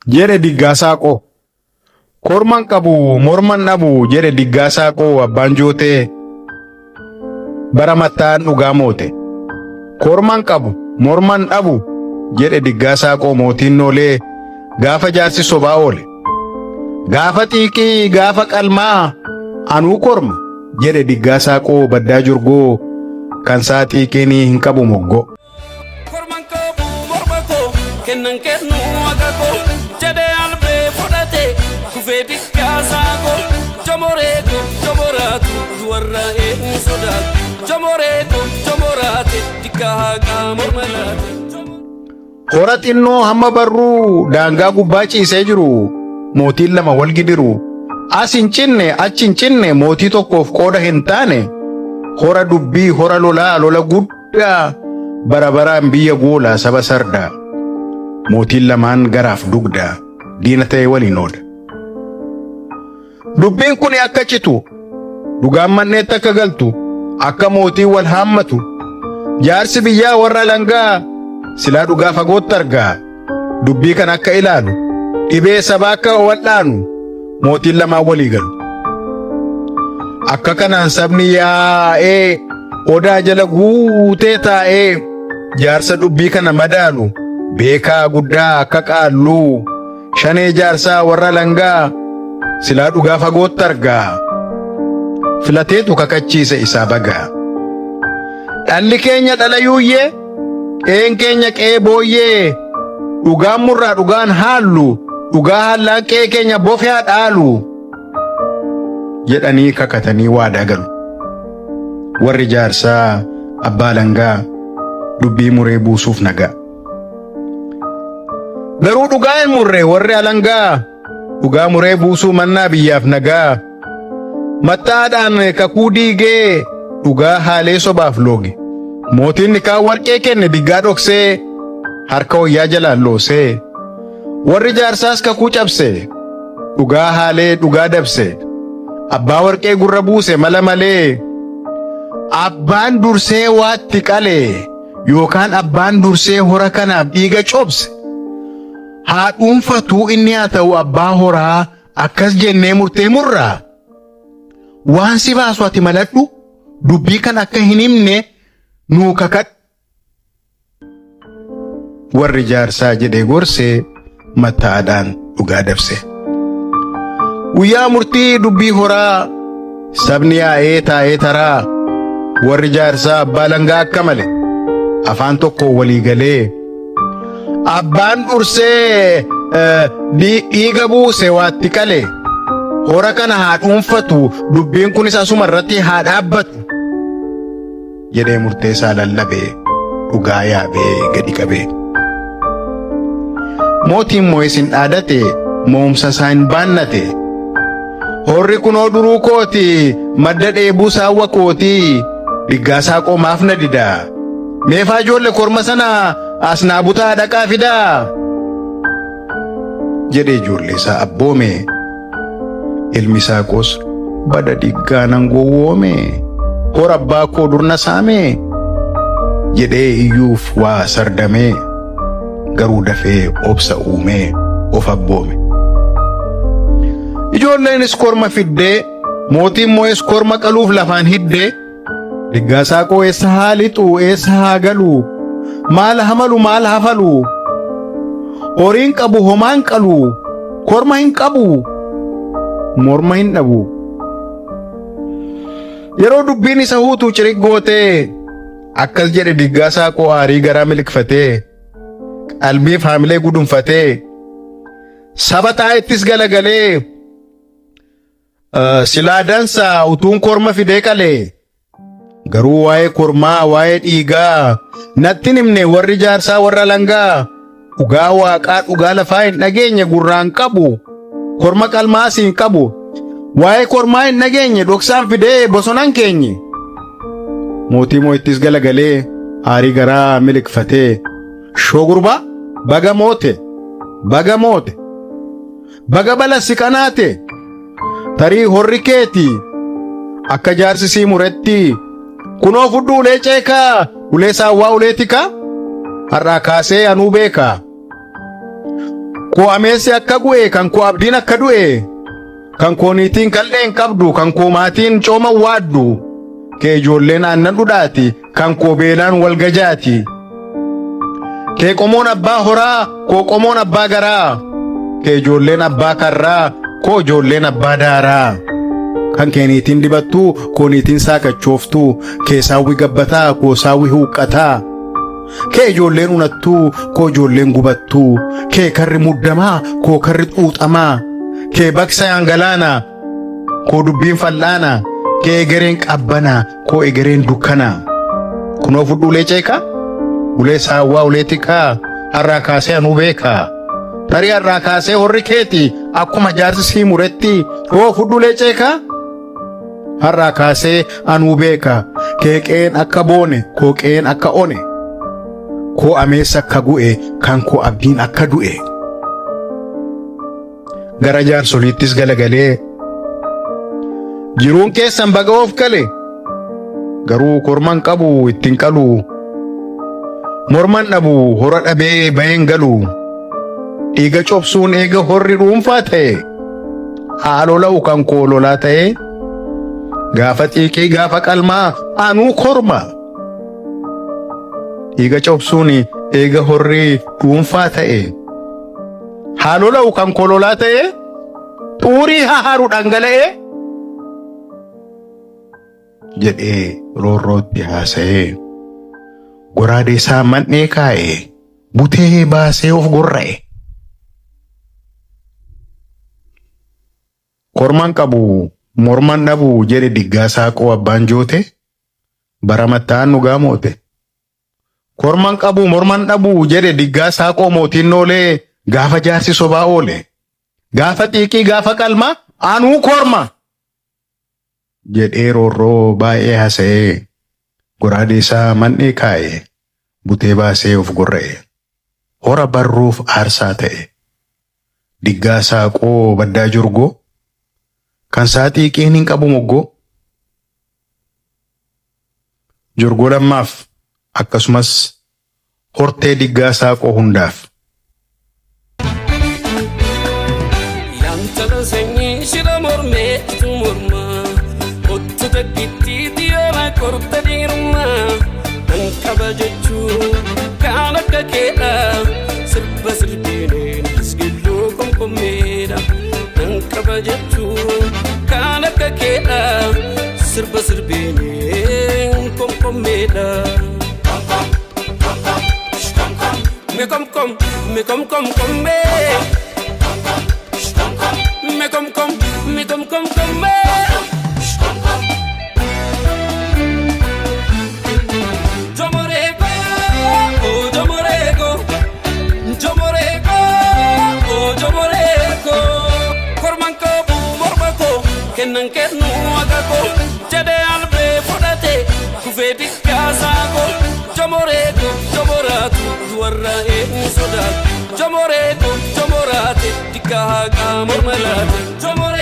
Jedhe Diggaa Saaqoo. Korman qabu morman dhabu jedhe Diggaa Saaqoo abbaan jootee bara matta'aan dhugaa moote. Korman qabu morman dhabu jedhe Diggaa Saaqoo mootiin noolee gaafa jaarsi sobaa oole. Gaafa xiiqii gaafa qalmaa anuu korma jedhe Diggaa Saaqoo baddaa jorgoo kan saa xiiqiin hin qabu moggoo. Korman qabu morma koo kennan kennu akka koo jedhee albee fudhate kufee diggaa saaqoo jomoree koo jomoraatu du'arra eenyu sodaatu jomoree koo jomoraate diggaa haqaa morma laate. Hora xinnoo hamma barruu daangaa gubbaa ciisee jiru mootiin lama wal gidiru as hin cinne achi hin cinne mootii tokkoof qooda hin taane hora dubbii hora lolaa lola guddaa bara baraan biyya goolaa saba sardaa mootiin lamaan garaaf dugdaa diina ta'e waliin oola. Dubbiin kun akka citu dhugaan manneetti akka galtu akka mootiin wal haammatu jaarsi biyyaa warra alangaa silaa dhugaa fagootti argaa dubbii kan akka ilaalu dhibee sabaa akka wal'aanu mootiin lamaan walii galu. Akka kanaan sabni yaa'ee odaa jala guutee taa'ee jaarsa dubbii kana madaalu beekaa guddaa akka qaalluu shanee jaarsaa warra alangaa silaa dhugaa fagootti argaa filateetu kakachiise isaa bagaa. Dhalli keenya dhala yuuyyee qe'een keenya qe'ee booyyee dhugaan murraa dhugaan haallu dhugaa haallaan qe'ee keenya bofee haa dhaalu jedhanii kakatanii waadaa galu. Warri jaarsaa abbaa alangaa dubbii muree buusuuf nagaa. Garuu dhugaa hin murre warri alangaa dhugaa muree buusuu mannaa biyyaaf nagaa. Mattaadhaan kakuu diigee dhugaa haalee sobaaf looge. Mootiin kaan warqee kenne diggaa dhoksee harka wayyaa jalaan loosee. Warri jaarsaas kakuu cabse dhugaa haalee dhugaa dabse. Abbaa warqee gurra buuse mala malee. Abbaan dursee waatti qale yookaan abbaan dursee hora kanaaf dhiiga cobse. Haa dhuunfatuu inni haa ta'u abbaa horaa akkas jennee murtee murraa. Waan si baasu ati maladhu dubbii kan akka hin himne nuu kakadhu. Warri jaarsaa jedhee gorsee mattaa'aadhaan dhugaa dabse. Guyyaa murtii dubbii horaa sabni yaa'ee taa'ee taraa warri jaarsaa abbaa langaa akka male afaan tokko walii galee abbaan dursee dhiiga buuse waatti qale hora kana haa dhuunfatu dubbiin kunis asuma irratti haa dhaabbatu jedhee murteessaa lallabee dhugaa yaabee gadi qabee. Mootiin moo'es hin dhaadate mo'umsa isaa hin baannate. Horri kunoo duruu kooti madda dheebuu saawwa kooti diggaasaa qomaaf na dida. Meefaa ijoollee korma sana as naa butaa dhaqaa fidaa. Jedhee ijoollee isaa abboome. Ilmi isaa qos bada diggaa nan gowwoome. Hora abbaa koo durna saame. Jedhee iyyuuf waa sardamee. Garuu dafee obsa uumee of abboome. Ijoolleenis korma fiddee mootiin moo'es korma qaluuf lafaan hiddee diggaasaa koo eessa haa lixu eessa haa galu maal hamalu maal hafalu horiin qabu homaan qalu korma hin qabu morma hin dhabu. Yeroo dubbiin isa huutu ciriggootee akkas jedhe diggaasaa koo aarii garaa miliqfatee qalbiif haamilee gudunfatee saba taa'ettis galagalee silaa dansa utuun korma fidee qalee garuu waa'ee kormaa waa'ee dhiigaa natti hin himne warri jaarsaa warra langaa dhugaa waaqaa dhugaa lafaa hin dhageenye gurraan qabu korma qalmaas hin qabu waa'ee kormaa hin dhageenye dhoksaan fidee bosonan keenye. Mootii moo'ittis galagalee aarii garaa miliqfatee shoo gurbaa baga moote baga moote baga balassi qanaate tarii horri keeti akka jaarsi sii muretti kunoo fudhu ulee ceekaa ulee saawwaa ulee tikaa har'aa kaasee anuu beekaa. Koo ameessi akka gu'e kan koo abdiin akka du'e kan koo niitiin kal'ee hin qabdu kan koo maatiin cooma waaddu kee ijoolleen aannan dhudhaati kan koo beelaan wal gajaati. Kee qomoon abbaa horaa koo qomoon abbaa garaa kee ijoolleen abbaa karraa koo ijoolleen abbaa daaraa. Kan kee niitiin dibattuu koo niitiin saakachooftuu kee saawwi gabbataa koo saawwi huuqqataa. Kee ijoolleen unattuu koo ijoolleen gubattuu kee karri muddamaa koo karri xuuxamaa kee baqsa galaana koo dubbiin fal'aana kee egereen qabbanaa koo egereen dukkanaa. Kunoo fudhu ulee ceekaa ulee saawwaa ulee tikaa har'aa kaasee anuu beekaa. Tarii har'aa kaasee horri keeti akkuma jaarsi sii muretti hoo fudhu ulee ceekaa. Har'aa kaasee anuu beeka kee qe'een akka boone koo qe'een akka one. Koo ameessa akka gu'e kan koo abdiin akka du'e. Gara jaarsoliittis galagalee jiruun keessan baga of gale garuu korman qabu ittiin qalu morman dhabu hora dhabee baheen galu dhiiga cobsuun eega horri dhuunfaa ta'e haaloo la'u kan koo lolaa ta'e gaafa xiiqii gaafa qalmaa anuu korma. Dhiiga cobsuun eega horri dhuunfaa ta'e haaloo la'u kan koo lolaa ta'e xuurii hahaaru dhangala'ee jedhee roorrootti haasa'ee goraadee isaa man'ee kaa'ee butee baasee of gorra'e. Korman qabu morman dhabu jedhe diggaa saaqoo abbaan joote bara mattaan dhugaa moote. Korman qabu morman dhabu jedhe diggaa saaqoo mootiin noolee gaafa jaarsi sobaa oole. Gaafa xiiqii gaafa qalmaa anuu korma jedhee roorroo baay'ee haasa'ee goraadee isaa man'ee kaa'ee butee baasee of gorra'e. Hora barruuf aarsaa ta'e. Diggaa saaqoo baddaa jorgoo kan saa xiiqiin hin qabu moggoo. Jorgoo lammaaf akkasumas hortee diggaa saaqoo hundaaf. Yantala sanyii shira mormeetu morma Ottu takkitti diyoona korta dhiirummaa Nan qaba jechuu kan akka keedha Sirba sirbiineen isgilluu komkommeedha Nan qaba jechuu kan akka keedha Sirba sirbiineen komkommeedha. Me kom kom, me kom kom kom me. Me kom kom, me kom kom kom me. Jomorego, oh jomorego, jomorego, oh jomorego. Korman qabu morma koo kennan kennu akka koo jedhee albee fudhate kufee dikkaasaa koo jomorego jomoraatu duwarra eenyu sodaatu jomorego jomoraate dikkaa haqaa morma laate jomorego.